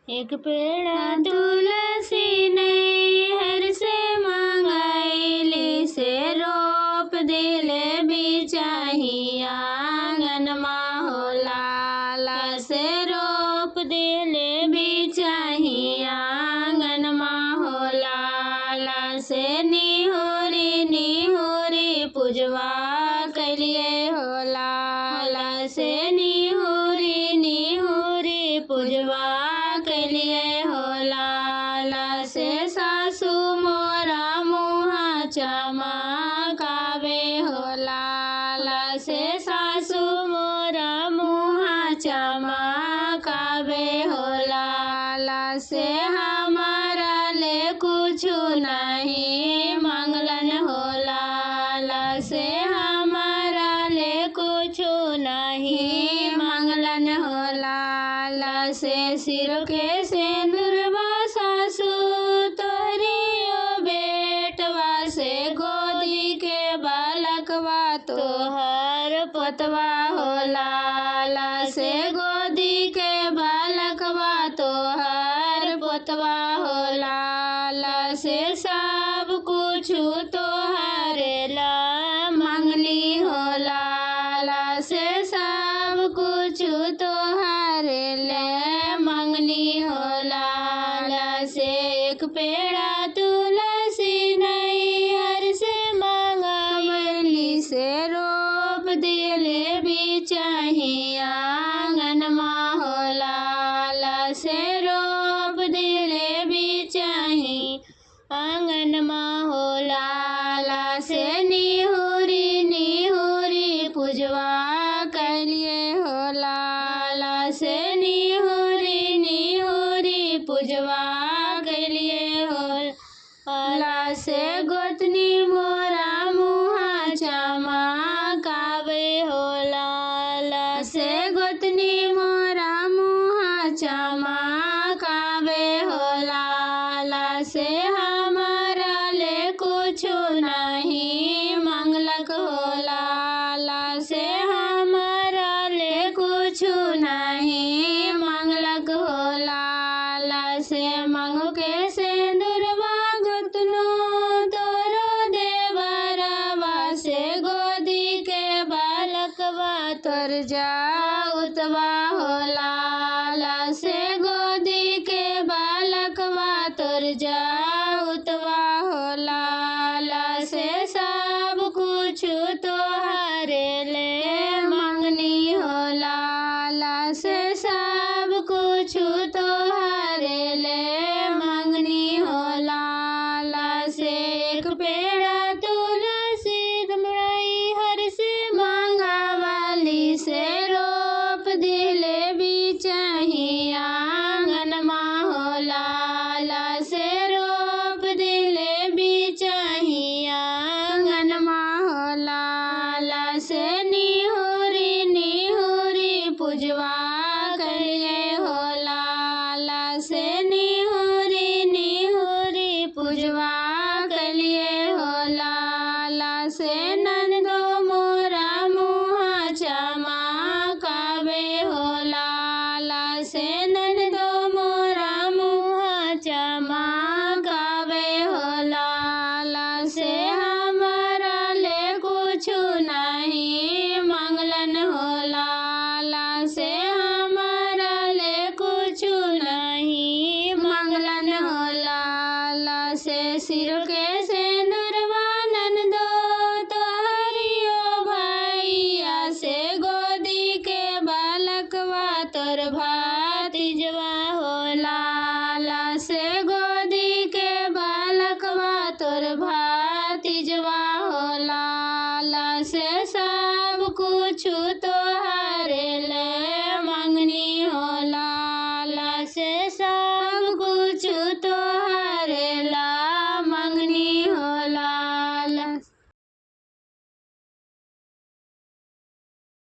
एक पेड़ा तुलसी नैहर से मंगैली से रोप दिले बिचही आंगनमा हो लाला से रोप दिले बिचही आंगनमा हो लाला से निहोरी निहोरी पूजवा कैलिए हो लाला से निहोरी निहोरी पूजवा कैलिए हो लाला से सासू मोरा मुहा चमकावे हो लाला से सासू मोरा मुहा चमकावे हो लाला से हमारा ले कुछु नहीं मंगलन हो लाला से हमारा ले कुछु नहीं मंगलन हो लाला से सिर के सिंदूरवा सासू तोहरी बेटवा से गोदी के बालकवा तोहर पोतवा हो लाला से गोदी के बालकवा तोहर पोतवा हो लाला से सब कुछु तोहरे ला मंगली हो लाला से सब कुछु तोहरे ले मंगली हो लाला से एक पेड़ा तुलसी नैहर से मंगवली से रोप दिले बिचही आंगनमा हो लाला से रोप दिले बिचही आंगनमा हो लाला से निहुरी निहुरी पूजवा कैलिए हो लाला से निहुरी निहुरी पूजवा कैलिए हो लाला से गोतनी मोरा मुहा चमकावे हो लाला से गोतनी मोरा मुहा चमकावे हो लाला से हमारा ले कुछु नहीं मंगलक हो लाला से हमारा ले कुछु नहीं मंगलक हो लाला से मांगो के सिंदूरवा गोतनो तोरो देवरवा से गोदी के बालकवा तोर जाउतवा हो लाला से गोदी के बालकवा तोर जाउतवा हो लाला से सब कुछु तोहरे ले मंगनी हो लाला से सब कुछु तोहरे ले मंगनी हो लाला से एक पेड़ा तुलसी हर से मंगावाली से रोप दिले बिचही आंगनमा हो लाला से रोप दिले बिचही आंगनमा हो लाला से निहुरी निहुरी पूजवा करिए हो लाला से निहुरी निहुरी पूजवा करिए हो लाला से नंदो मोरा मुहा चमकावे हो लाला से नंदो मोरा मुहा चमकावे हो लाला से हमारा ले कुछु नहीं मंगलन हो लाला से हमारा ले कुछु नहीं मंगलन हो लाला से सिर के सिंदूरवा ननदो तोहरियो भैया से गोदी के बालकवा तोर भातिजवा हो लाला से गोदी के बालकवा तोर भातिजवा हो लाला से सब कुछु तोहरे ले मंगनी हो लाला से सब